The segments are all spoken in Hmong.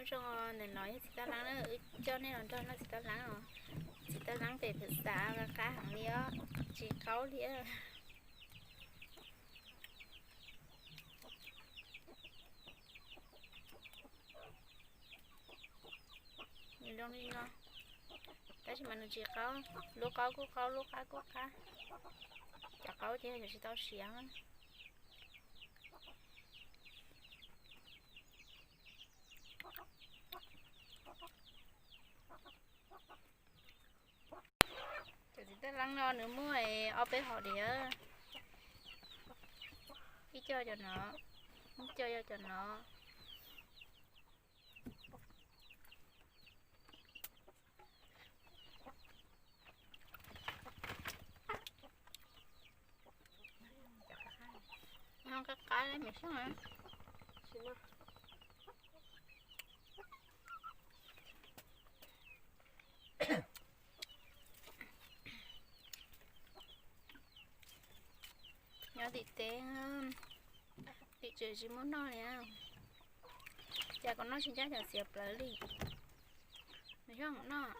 Zoo, ntawm no yog txiv taj laab na, wb coj nej los nrog noj txiv taj laab os. Txiv taj laab pem pham xav qab heev li os, tsis qaub li. Nws zoo li no, tab sis mas nws tsis qaub, lub qaub kuj qaub, lub qab kuj qab. Cov qaub ces yog tsis tau siav. Cov txiv taj laab no nws muaj ob peb hom diam, ib co cov no, ib co yog cov no. Qab qab me xyoob. Nyob tim teb, tim tsev tsis muaj noj li. Cas kuv noj tsis ncaj cov xiav plawv li. Nws yog noj.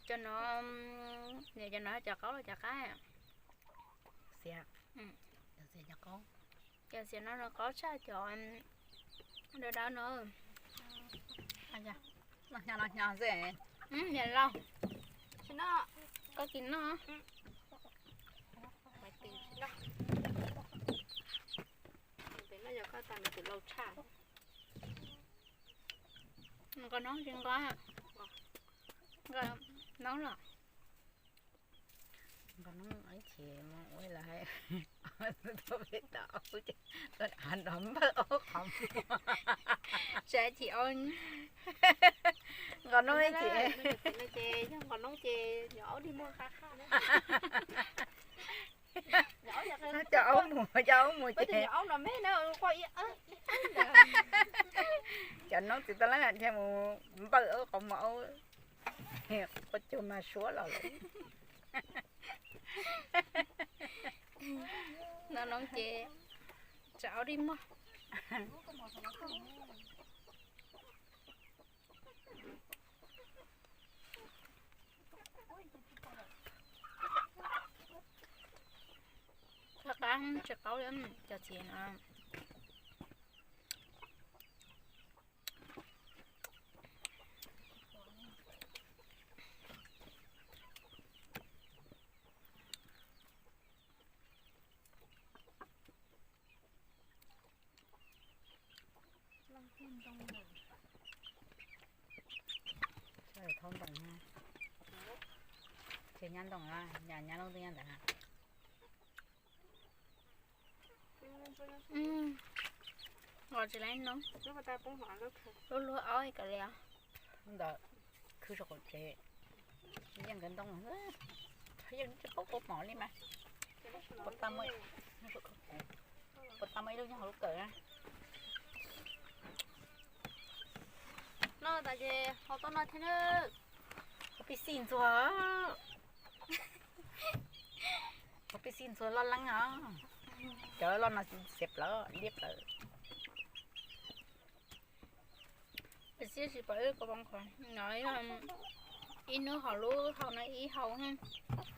Cov no, niam, cov no cov qaub los cov qab? Xiav. Cov xiav cov qaub. Cov xiav no nws qaub tshaj cov dawb dawb no. Los nyo los nyo xwb. Niam laus, koj kis noj. Nqos noob tsis nqos, nqos noob los. Nqos noob ib chim mus ua lawm hais, tuaj pem tau ces av nrov npawj ob qhov muag. Sab chim ob. Nqos noob ib chim. Ces yog nqos noob ces nyuam aub dig muag qab qab. Cov aub mus, cov aub mus ces nyuam aub no me na, qua ib, cov noob txiv taj laab dhia mus npawj aub qhov muag aub, qua cug mas suab los lawm. Nqos noob ces tsam aub dig muag. Qab qab tsis qaub li cov txiv no. Thaub ntoo, ces nyab ntoo, nyab lub twb nyob ntawd. Nqos tsis laib noob, lub lub aub kawg li os. Ntawd khwb saum qaum tsev, yeej nkawd ntoo, yeej tsis paub kua mom li mas. Puas tau muaj, puas tau muaj ib lub nyob hauv lub kawm na. Noj tas ces ho tuaj noj thiab na. Qhov pib xij ntxuag, qhov pib xij ntxuag loj leeb os. Cov loj no xiav plawv, liab plawv. Xiab tsis pom ib qho, no ib hnub haus lub hau no ib hau,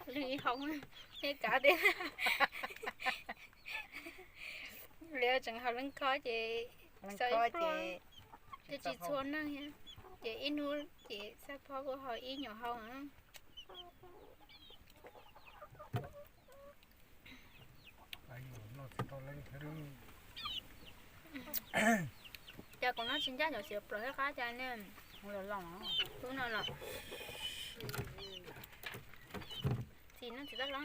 lwg ib hau, thiab kav tias li tseem haus lub khob ces xav ib pluag, ces tsis txhua neeg thiab, ces ib hnub ces xaj phob kuj haus ib nyuam hau. Cas kuv noj tsis ncaj cov xiav plawv thiab qab cas ne. Tub no los. Txiv no txiv tab lab.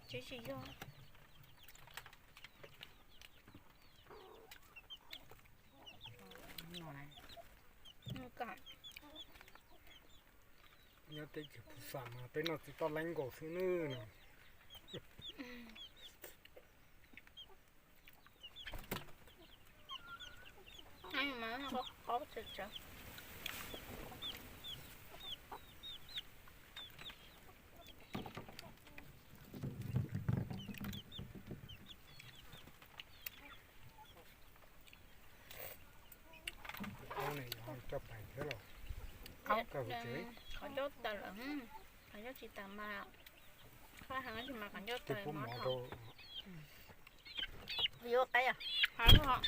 Tsis tsis yog. Nyob teb chaws Phu Xam mas peb noj txiv toj leeb nkaus xwb nawb no. Qhov ncauj tawm lawm, qhov ncauj tsis tawm mas, qhov heev tsis mas qhov ncauj tawm mov rau. Yuav qaib os.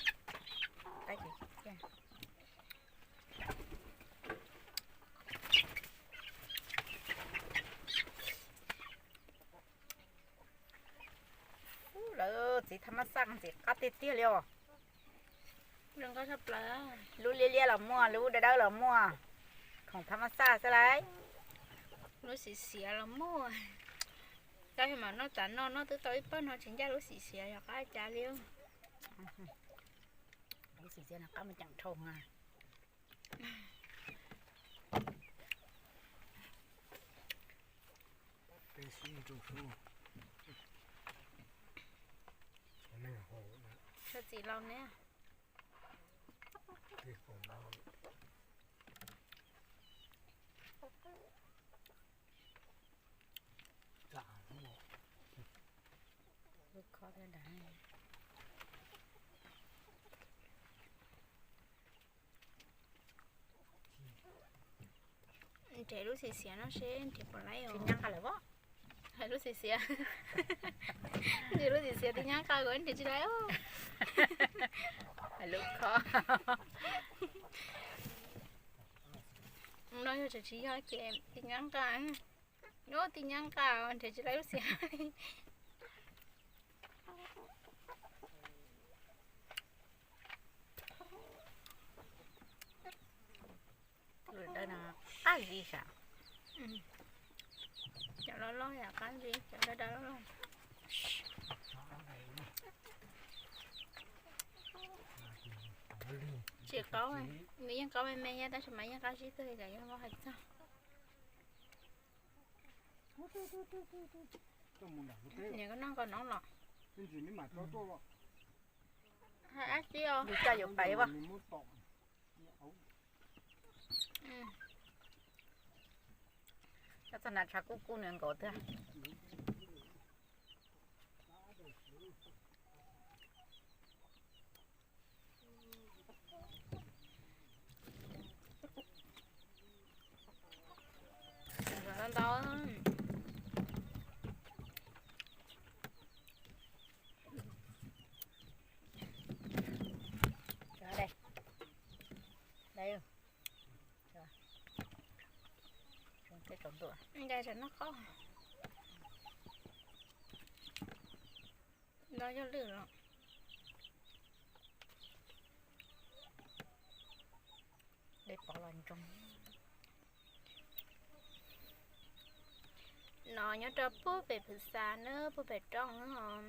Lawv txiv tham mab xaj ntxim qab tiag tiag li os. Lub liab liab los muaj, lub dawb dawb los muaj, khoom tham mab xaj xwb lauj. Lub xim xiav los muaj. Tab sis mas noj tas noj noj twb tau ib pawg no tsis ncaj lub xim xiav yog qab cas li. Lub xim xiav no qab mus ceem dhau na. Txhob txim laus ne. Nrhiav lub xim xiav no seb nrhiav puas laib os. Nrhiav lub xim xiav, nrhiav lub xim xiav tsis nyob qab kuv nrhiav tsis laib. Lub khob no yog tsis yog ces tsis nyob qab. Ub, tsis nyob qab nrhiav tsis laib lub xim. Lub dawb no qab zib sav. Cov loj loj yam qab zib, cov dawb dawb loj loj. Tsis qaub, nws yeej qaub me me thiab tab sis mas yeej qab zib kawg li, yeej muab hais txog. Nws koj noj nkaus no los. Hais dab tsi os? Yus coj yus pais as. Coj txog hnav tshav kub kub nws nkaus tiag. Ntau ntau. Ntau, ntau noj qaub. Ntau yog lwj los. Dej pov los ntsoog. No nyob rau puag pem Phwv Xas na, puag pem roob os,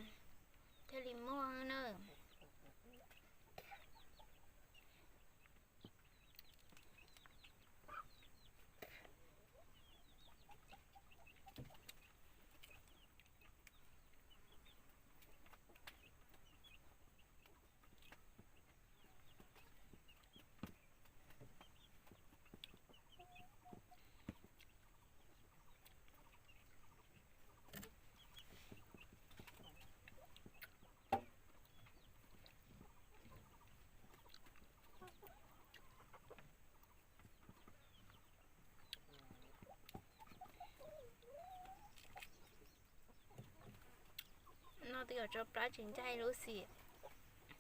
thiaj li muaj na. Noj twb yuav tsau plab tsis ncaj lub xim,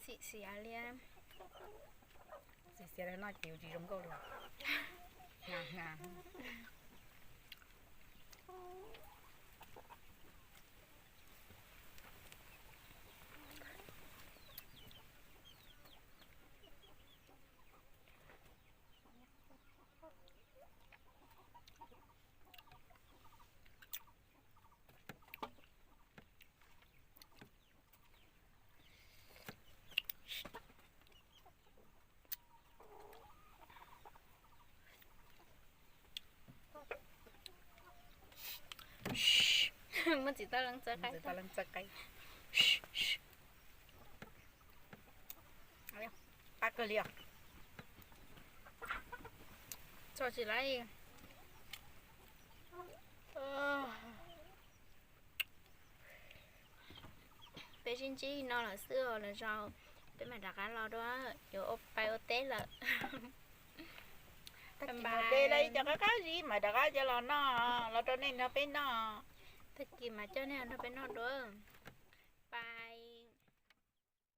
xim xiav li. Xim xiav no ces yus tsis zoo nkauj li. Muab txiv tau leej txawj qaib. Qab kawg li os. Tso tsis laib. Peb sib ntsib no lawm xwb os, lwm zaus peb mam rov qab los dua, yuav ua pais ua teb lawm. Tag kis de los ib co qab qab zib mas rov qab coj los noj, los rau nej nrog peb noj. Tag kis mas coj nej nrog peb noj dua.